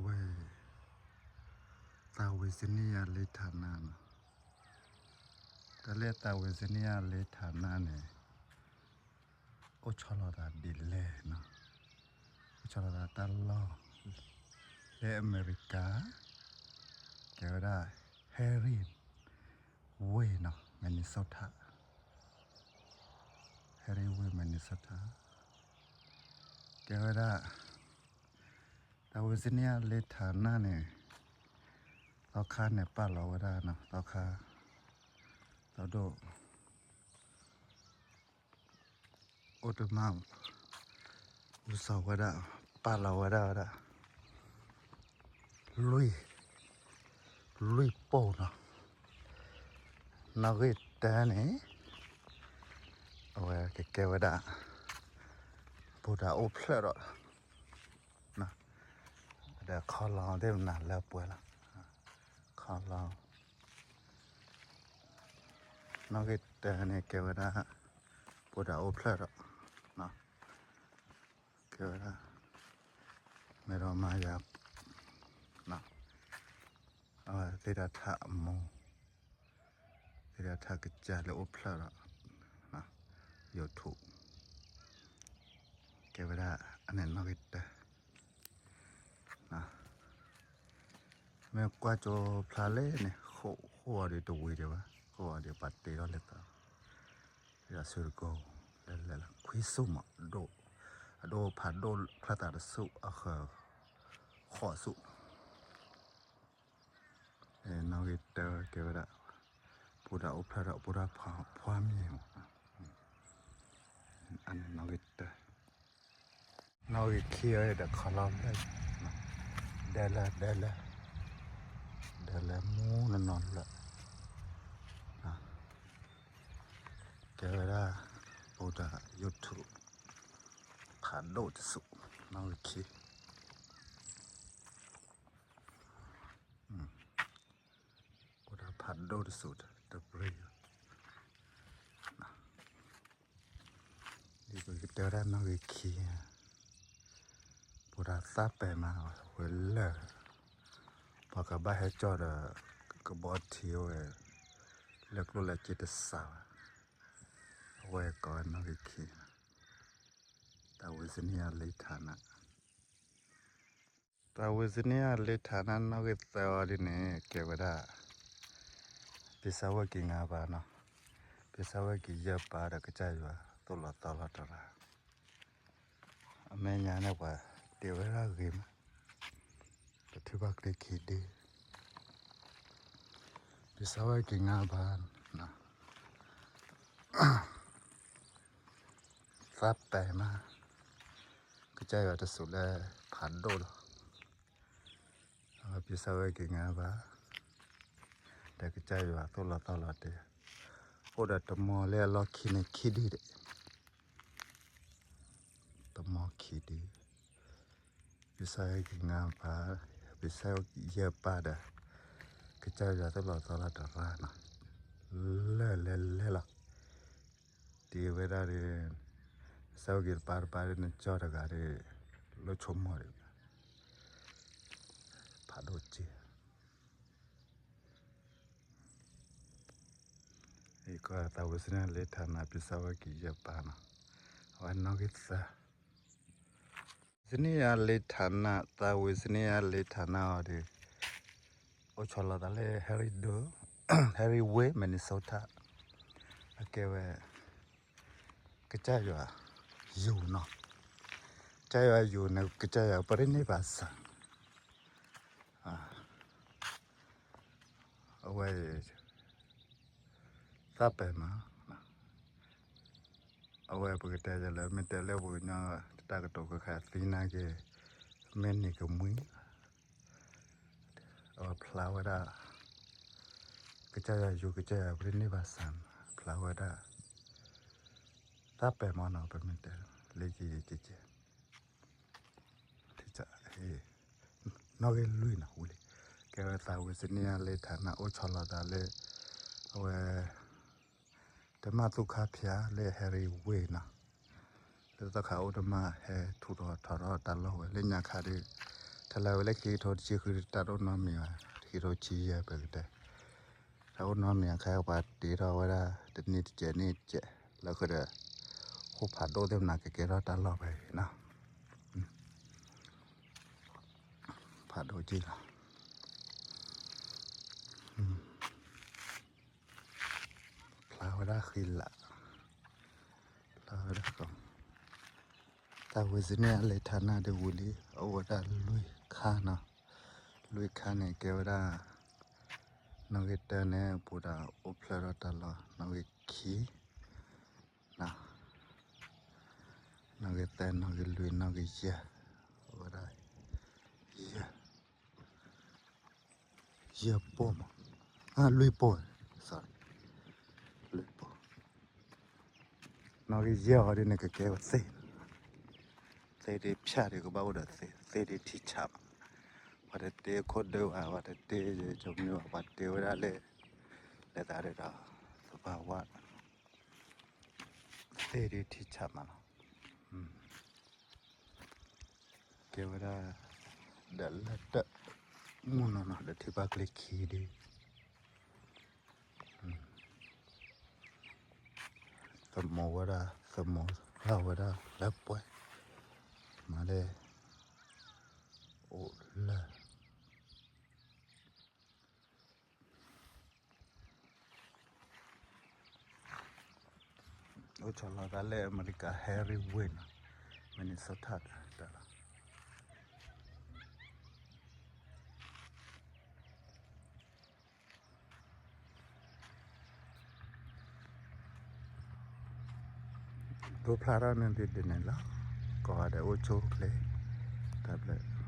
ເວີຍ ຕາເວຊນີຍະເລຖານະເນາະ. ຕາເລ ຕາເວຊນີຍະເລຖານະນີ້ ໂອຊອລອຕາດີແລເນາະ, ໂອຊອລອຕາຕາລອ ເລອາເມລິກາ ແກວ່າດາ ແຮຣິເວເນາະ ແມນນີໂຊທາ, ແຮຣິເວ ແມນນີໂຊທາ ແກວ່າດາ ຕາເວຊນີຍະເລຖານະນີ້ ຕອຄາແນປາລອວະດາເນາະ, ຕອຄາ ຕອໂດ ໂອໂຕມາ ອຸສາວະດາ ປາລາວະດາ ລຸຍ ລຸຍໂປເນາະ. ນາເວຕານີ້ ເອົາໄວ້ແກ່ແກ່ວະດາ ໂປດາໂອເພລອ ນະ ດາຄອລອງເດມນາແລ້ວປ່ວຍລະ ຄອລອງ ນອກເກເຕີເນ ແກວະດາ ໂປດາໂອເພລອ ນະ ແກວະດາ ເມໂຣມາຍາ ນະ ເອີ ເຕດາທະໂມ ເຕດາທະກະຈາເລໂອເພລອ ນະ ໂຍທູ ແກວະດາ ອາເນນນອກເກເຕີ ນະ ແມ່ກວາໂຈພລາເລເນ ໂຄ ໂຄອາເດໂຕວີເດວະ ໂຄອາເດປາເຕໂລເລຕາ ເວລາຊູໂກ ເລເລລະ ຄວີຊູມະ ໂດ ອະໂດ ພາໂດ ພລາຕາຕະສຸ ອະເຄີ ຂໍສຸ ເອ ນາເວເຕີ ເກວະດາ ໂປດາໂອພລາດາ ໂປດາພາ ພວາມີ ອາເນນນາເວເຕີ ນາເວເຄີ ເດຄາລາເລ ເດລະ ເດລະ ເດລະມູນະນອນລະ ນະ ເກວະດາ ໂປດາ ໂຍທູ ພາໂດຕະສຸ ນາເວເຄ ອືມ ໂປດາ ພາໂດຕະສຸ ເດບຣີ ນະ ດີກວ່າເກວະດາ ນາເວເຄ ໂປດາ ຊາແປມາ ເວເລີ ພອກະບາເຮຈອດ ກະບອດທີ ເວເລີກໂລລະເຈດສາ ເວກອນ ນາເວເຄ ຕາເວຊະເນຍ ເລຖານະ ຕາເວຊະເນຍ ເລຖານະ ນາເວເຕີ ອາດີເນ ເກວະດາ ປິສາວະກິງາບາເນາະ ປິສາວະກິເຢປາ ດະກະຈາຍວາ ໂຕລະຕະລະຕະລາ ອາເມຍານະວາ ເຕວະລາເກມ ປະຕິບັກເດຄີດີ ປິສາວະກິງາບານະ ຊາແປມາ ກະຈາຍວາຕະສຸແລ ພາໂດລະ ອາ ປິສາວະກິງາບາ ແຕ່ກະຈາຍວາໂຕລະຕະລະເຕ ໂອດາຕະມໍແລລອຄີເນຄີດີເດ ຕະມໍຄີດີ ປິສາວະກິງາບາ ປິສາວະກິເຢປາດາ ກະຈາຍວາໂຕລະຕະລະຕະລານະ ແລ ແລ ແລລະ ເຕເວດາເດ ສາວະກິປາປາເດນະ ຈອດະກາເດ ໂລໂຊມໍເດ ພາໂດເຈ ເອກະຕາເວຊະເນຍ ເລຖານະ ປິສາວະກິເຢປານະ ວານອກກິສາ ເວຊະເນຍ ເລຖານະ ຕາເວຊະເນຍ ເລຖານະ ເດ ໂອຊອລະຕາເລ ແຮຣິເດີ ແຮຣິເວ ແມນນີໂຊທາ ອາເກເວ ກະຈາຍວາຢູເນາະ ກະຈາຍວາຢູເນ ກະຈາຍວາປະລິນິບາສາ ອາ ເອົາໄວ້ ຊາແປມາ ເອົາໄວ້ ປະກະແຕຈະເລີ ເມແຕເລ ປະຍາ ຕາກະໂຕກະຄາ ຕີນາເກ ເມນີກະມຸຍ ເອົາພລາວະດາ ກະຈາຍາຢູ ກະຈາຍາປະລິນິບາສານ ພລາວະດາ ຕາແປມອນອ ປະເມນເຕ ເລເຈເຈເຈ ທີ່ຈະເອ ນອກເອລຸຍນະ ອຸເລ ແກວະຕາເວຊະເນຍ ເລຖານະ ໂອຊອລອດາເລ ເວ ເຕມາຕຸຄາພຽ ເລແຮຣິເວນະ ເລຕະຄາໂອຕະມາແຮທຸໂຣທະຣອຕາໂລເວ ເລຍາຄາເດ ເທ တၢ်လၢဝဲလၢခံကထိတဆံဃု တၢ်အိၣ်နီမံၤဝဲ ခံကထိတဆံယဲၢ် ပကတဲ တၢ်အိၣ်နီမံၤ အခါပှၤတ့ထီၣ်ဝဲဒၣ် တနံၣ်တကဲး နံၣ်တကဲး လၢခံဒီး ဟိၣ်ဖးဒိၣ်သ့ၣ်မနုၤ ကကဲထီၣ်တၢ်လီၢ်ဖဲအံၤနီၤ ဖးဒိၣ်က့ၢ်လီၤ ဖျါဝဲဒၣ်ဃံလၤ ဖျါဝဲဒၣ်ကီ တၢ်ဝံၤစ့ၢ်န့ၣ် အလဲၤထါနၢ်ဒ်ဝံၤလံ အိၣ်ဝဲဒၣ်လွံၢ်ခါနီၤ လွံၢ်ခါန့ၣ် ကဲဝဲဒၣ် နီၣ်ဂံၢ်တၢန့ၣ် ပူၤဒၣ်အိၣ်ဖျါထီၣ်တၢ်လီၢ် နီၣ်ဂံၢ်ခံ နီၤ နီၣ်ဂံၢ်သၢ နီၣ်ဂံၢ်လွံၢ် နီၣ်ဂံၢ်ယဲၢ် အိၣ်ဝဲဒၣ် ယဲၢ် ယဲၢ်ပိၢ်မး အႃႈ လွံၢ်ပိၢ် sorry လွံၢ်ပိၢ် နီၣ်ဂံၢ်ယဲၢ်အီၤဒ်န့ၣ် ကကဲဝဲသ့ၣ် သ့ၣ်ဒ်ဖၠၣ်ဒ်ကဘၣ်အိၣ်ဒီးသ့ၣ် သ့ၣ်ဒ်ထံၣ်ဆၣ်မး ပှၤတတ့ခိၣ်ဒၢဝဲ ပှၤတတ့ယဲၢ်ကၠိမနုၤ ပှၤတ့ဝဲဒၣ်လၢ လဲၤသးဒ်ဒီး သဘာဝ သ့ၣ်ဒ်ထံၣ်ဆၣ်မးလီၤ ကဲဝဲဒၣ် ဒီးလၢတၢ်မုၢ်နီၢ်နီၢ် ဒီးထံၣ်ဘၣ်ကျဲခံဒ် သမူဝဲဒၣ် သမူရၢ်ဝဲဒၣ် လၢပှဲၤ မၤလဲၣ် အိၣ်လၢ အိၣ်ဆီလီၤသးလၢအမဲရကၤ Harry Wayne Minnesota တၢ်လီၤ ဒိဖျါထီၣ်န့ၣ်ဒ်န့ၣ်လီၤ ကီးဂၤဒဲးအိၣ်ဆိၣ်ချ့ တၢ်ဘျဲၣ်